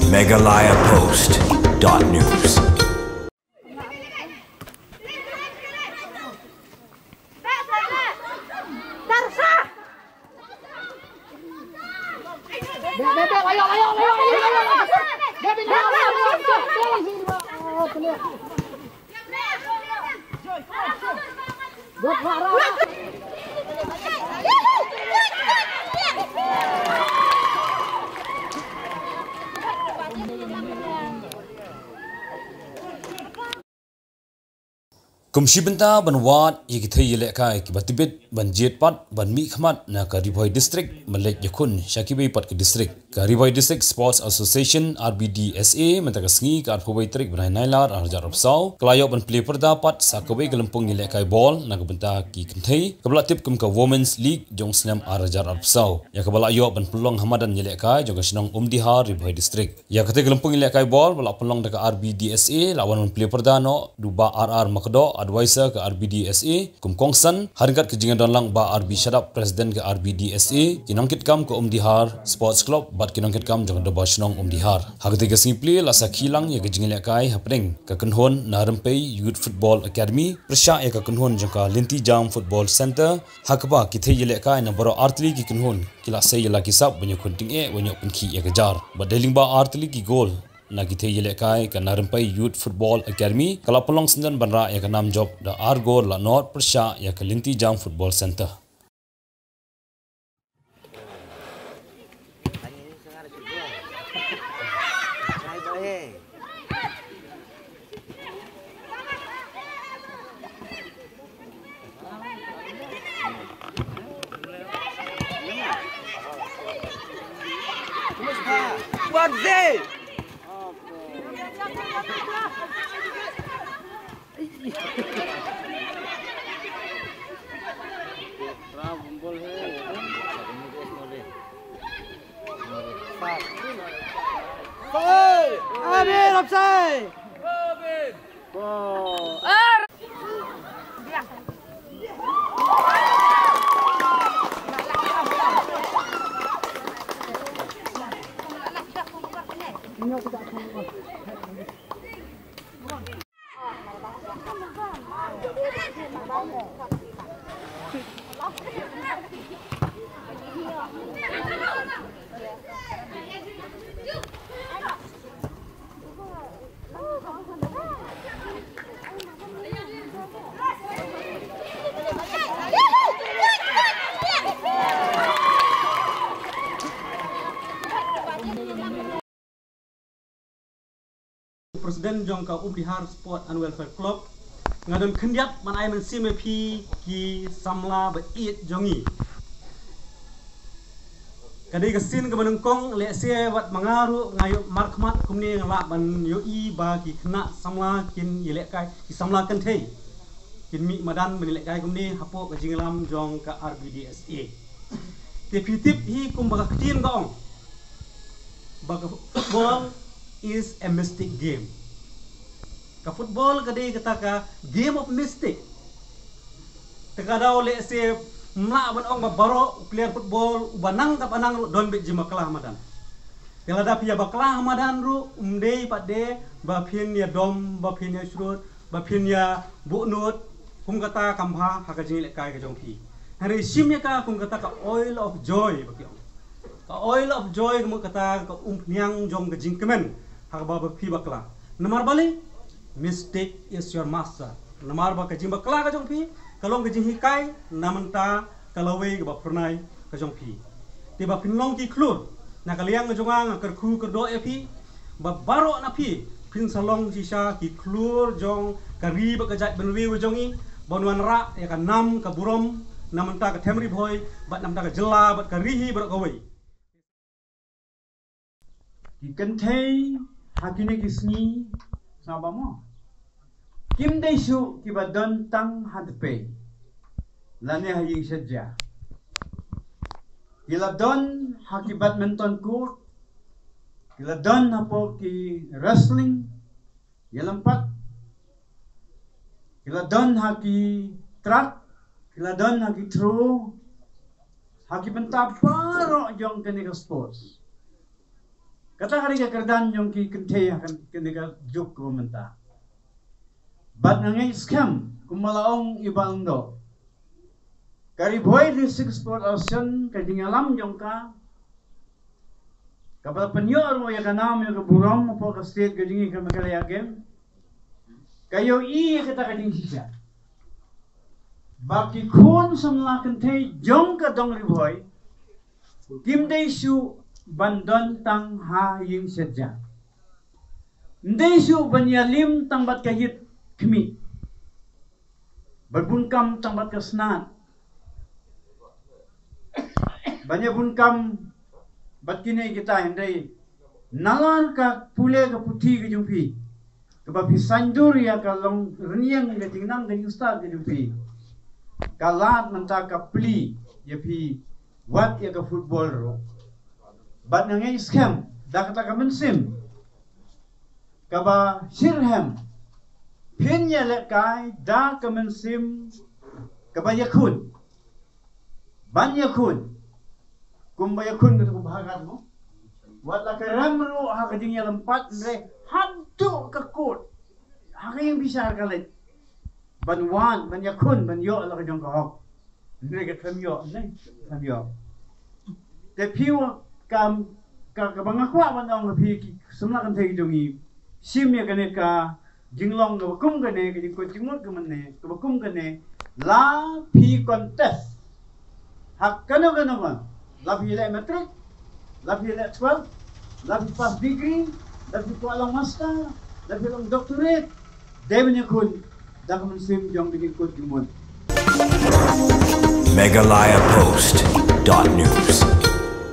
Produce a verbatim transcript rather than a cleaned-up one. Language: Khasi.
Meghalaya Post dot news. Kum shi bynta ban wad ïa ki thei ïalehkai kiba tbit ban jied pat ban mihkhmat na ka Ri Bhoi District ban leit ïakhun sha kiwei pat ki district. Ka Ri Bhoi District Sports Association, R B D S A, mynta ka sngi ka arphew wei tarik bnai Nailar arhajar arphew saw ka la ïoh ban plie pyrda pat sa kawei ka lympung ïalehkai bol na ka bynta ki kynthei kaba la tip kum ka Women's League jong u snem arhajar arphew saw, ïa kaba la ïoh ban pynlong ha madan ïalehkai jong ka shnong Umdihar, Ri Bhoi District. Ïa katei ka lympung ïalehkai bol ba la pynlong da ka R B D S A la wan ban plie pyrda noh da u Bah R R Makdoh, advisor ka R B D S A, kum kongsan ha ryngkat ka jingïadonlang u Bah R B Shadap, president ka R B D S A, ki nongkitkam ka Umdihar Sports Club bad ki nongkitkam jong ka Dorbar Shnong Umdihar. Ha katei ka sngi plie la sakhi lang ïa ka jingïalehkai hapdeng ka kynhun Narympei Youth Football Academy pyrshah ïa ka kynhun jong ka Lynti Jam Football Centre, ha kaba ki thei ïalehkai na baroh artylli ki kynhun ki la sei ïa la ki sap ban ïakhun tyngeh ban ïoh pynkhih ïa ka jar. Bad dei lyngba artylli ki gol na ki thei ïalehkai, ka Narympei Youth Football Academy ka la pynlong syndon ban rah ïa ka nam jop da ar gol la nod pyrshah ïa ka Lynti Jam Football Centre. President jong ka Umdihar Sport and Welfare Club, nga don khyndiat ban ai mynsiem ïa phi ki samla ba ïeit jong ngi. Ka dei ka sien kaba nyngkong, lehse bad ma nga ruh nga ïoh markhmat kumne, nga lah ban ïohi ba ki khynnah samla kin ïalehkai, ki samla kynthei kin mih madan ban ïalehkai kumne hapoh ka jingïalam jong ka R B D S A. Te phi tip hi kumba ka ktien ka ong ba ka football is a mystic game. Ka football ka dei kata ka game of mystic. Te ka daw lehse ym lah ban ong ba baroh u player football uba nang ka ba nang ruh don beit jingïabakla ha madan. Te lada phi ïabakla ha madan ruh, ym dei pat de ba phin ïadom, ba phin ïashrut, ba phin ïabuhnud, kum kata kam bha ha ka jingïalehkai ka jong phi. Hynrei shim ïa ka kum kata ka oil of joy ba ki ong. Ka oil of joy ka mut kata ka umphniang jong ka jingkmen ha kaba ba phi bakla. Namar balei? Mistake is your master. Namar ba ka jingbakla ka jong phi ka long ka jinghikai na bynta ka lawei kaba phyrnai ka jong phi. Te ba phin long ki khlur, na ka liang ka jong nga nga kyrkhu kyrdoh ïa phi ba baroh na phi phin sa long shisha ki khlur jong ka ri bad ka jaitbynriew jong ngi, ban wanrah ïa ka nam ka burom na bynta ka them Ri Bhoi bad na bynta ka jylla bad ka ri hi baroh kawei. Ki kynthei ha kine ki sngi, sngewbha mo, kim dei shuh kiba don tang ha dpei lane ha ïing shet ja. Ki la don ha ki badminton court, ki la don hapoh ki wrestling, ïalympat, ki la don ha ki track, ki la don ha ki throw, ha ki bynta baroh jong kane ka sports. Kata ka dei ka kyrdan jong ki kynthei ha kane ka juk ka mynta. Bad nga ngeit skhem kumba la ong i Bah Lyngdoh, ka Ri Bhoi District Sport Association, ka jingïalam jong ka, kaba la pynïoh ruh ïa ka nam ïa ka burom hapoh ka state ka jong ngi ka Meghalaya Game, ka ïohi ïa kata ka jingshisha ba ki khun samla kynthei jong ka dong Ri Bhoi kim dei shuh ban don tang ha ïing shet ja. Ym dei shuh ban ïalim tang bad ka ïit khmih, ban bun kam tang bad ka snat, ban ïa bun kam bad kine kita, hynrei nalar ka pule ka puthi ka jong phi, kaba phi saiñdur ïa ka long rynïeng ka jingnang ka jingstad ka jong phi, ka lad mynta ka plie ïa phi wat ïa ka football ruh. Bad nga ngeit skhem da kata ka mynsiem kaba shitrhem, phin ïalehkai da ka mynsiem kaba ïakhun. Ban ïakhun kumba ïakhun kata ka bhagat mo. Wat la ka rem ruh ha ka jingïalympat, hynrei haduh ka kut ha ka ïingbishar ka leit ban wan, ban ïakhun, ban ïoh la ka jong ka hok. Hynrei ka khlem ïoh, ne khlem ïoh. Te phi wa kam ka, kaba nga kwah ban ong ha phi ki samla kynthei ki jong ngi, shim ïa kane ka jinglong kaba kum kane, ka jingkut jingmut ka mynne kaba kum kane, la phi contest ha kano kano ka, la phi leh matric, la phi leh twelve, la phi pass degree, la phi kwah long master, la phi long doctorate, dei ban ïakhun da ka mynsiem jong ka jingkut jingmut. Meghalaya Post dot news.